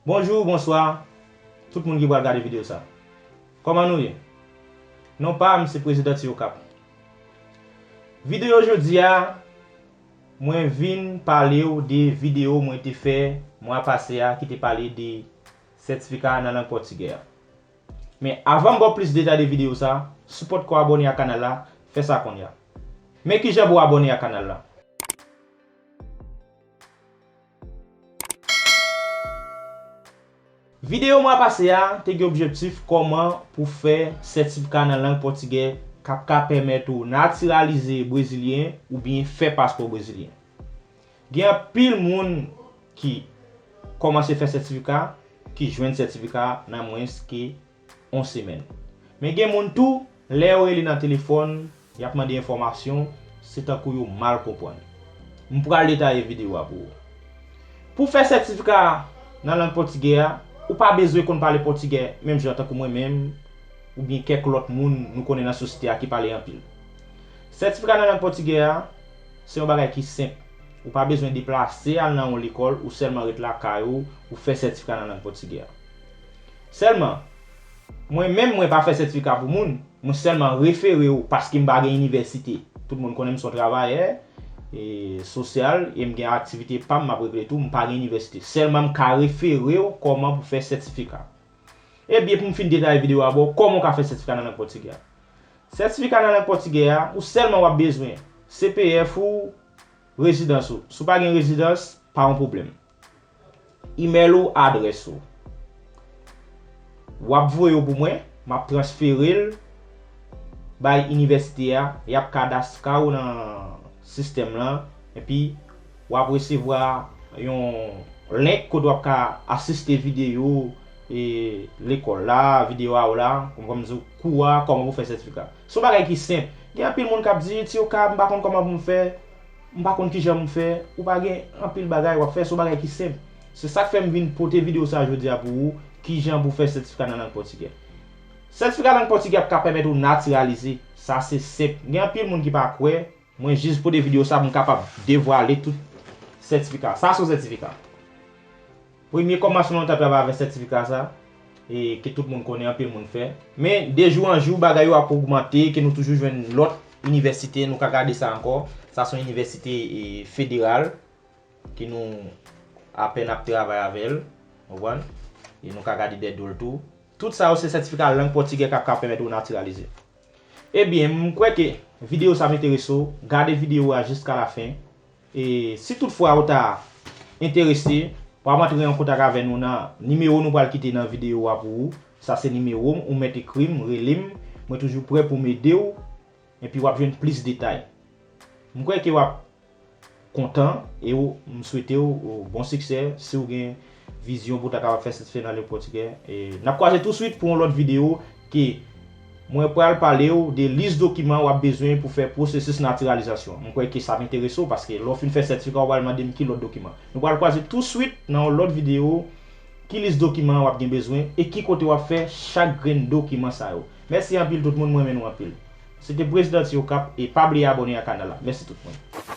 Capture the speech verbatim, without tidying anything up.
Bonjou, bonswa, tout moun ki pral gade videyo sa. Kòman nou ye? Non pa m se Prezidan Ti Okap. Videyo jodi a, mwen vin pale w de videyo mwen te fè mwa pase a ki te pale de sètifika nan lang pòtigè a. Men avan m ba w plis detay de videyo sa, si w potko abòne ak kanal la, fè sa kounye a. Men kijan pou w abòne ak kanal la. Videyo mwa pase a te gen objektif kòman pou fè sètifika nan lang pòtigè k ap ka pèmèt ou natiralize brezilyen oubyen fè paspò brezilyen. Gen anpil moun ki kòmanse fè sètifika, ki jwenn sètifika nan mwens ke yon semèn. Men gen moun tou, lè yo rele nan telefòn, y ap mande enfòmasyon, se tankou yo mal konprann. M pral detaye videyo a pou ou. Pou fè sètifika nan lang pòtigè a, ou pa bezwen konn pale pòtigè menm jan tankou mwen menm, oubyen kèk lòt moun nou konnen nan sosyete a ki pale anpil. Sètifika nan lang pòtigè a, se yon bagay ki senp. Ou pa bezwen deplase al nan yon lekòl, ou sèlman ret lakay ou, ou fè sètifika nan lang pòtigè a. Sèlman, mwen menm mwen pa fè sètifika pou moun, mwen sèlman refere w paske m pa gen inivèsite. Tout moun konnen m se yon travayè, e, sosyal, e m gen aktivite pa m, m ap regle tou, m pa gen inivèsite. Sèlman m ka refere w kòman pou fè sètifika. Ebyen, pou m fin detaye videyo a ba w, kòman w ka fè sètifika nan lang pòtigè a? Sètifika nan lang pòtigè a, ou sèlman w ap bezwen C P F ou, rezidans ou. Si w pa gen rezidans, pa yon pwoblèm. Imèl ou, adrès ou. W ap voye yo pou mwen, m ap transfere l bay inivèsite a, y ap kadaska w nan sistèm lan, epi w ap resevwa yon link kote w ap ka asiste videyo, e, lekòl la, videyo a w la, kòm, kòm di w, kou a, kòman pou fè sètifika. Se yon bagay ki senp. Gen anpil moun k ap di, "Ti Okap, m pa konn kòman pou m fè, m pa konn kijan pou m fè." Ou pa gen anpil bagay w ap fè, se yon bagay ki senp. Se sa k fè m vin pote videyo sa jodi a pou ou, kijan pou fè sètifika nan lang pòtigè. Sètifika lang pòtigè ap ka pèmèt ou natiralize. Sa se senp. Gen anpil moun ki pa kwè, mwen jis pote videyo sa pou m kapab devwale tout sètifika. Sa se yon sètifika. Premye kòmansman nou ta travay avèk sètifika sa, e ke tout moun konnen, anpil moun fè. Men, de jou an jou, bagay yo ap ogmante, ke nou toujou jwenn lòt inivèsite, nou ka gade sa ankò. Sa se yon inivèsite, e, federal, ke nou apèn ap travay avè l, w konprann? E nou ka gade dèdo l tou. Tout sa yo se sètifika lang pòtigè k ap ka pèmèt ou natiralize. Ebyen, m kwè ke videyo sa ap enterese w. Gade videyo a jiska lafen. E si toutfwa ou ta enterese, w ap antre an kontak avè nou nan nimewo nou pral kite nan videyo a pou ou. Sa se nimewo m, ou mèt ekri m, rele m. Mwen toujou prè pou m ede w. Epi w ap jwenn plis detay. M kwè ke w ap kontan e w, m swete w, w bon siksè. Si w gen vizyon pou w ta kapab fè sètifika nan lang pòtigè, e n ap kwaze touswit pou yon lòt videyo ke mwen pral pale w de lis dokiman w ap bezwen pou fè pwosesis natiralizasyon. Mwen kwè ke sa ap enterese w paske lè w fin fè sètifika, w pral mande m ki lòt dokiman. Nou pral kwaze touswit nan yon lòt videyo ki lis dokiman w ap gen bezwen e ki kote w ap fè chak grenn dokiman sa yo. Mèsi anpil tout moun, mwen renmen nou anpil. Se te Prezidan Ti Okap e pa bliye abòne ak kanal la. Mèsi tout moun.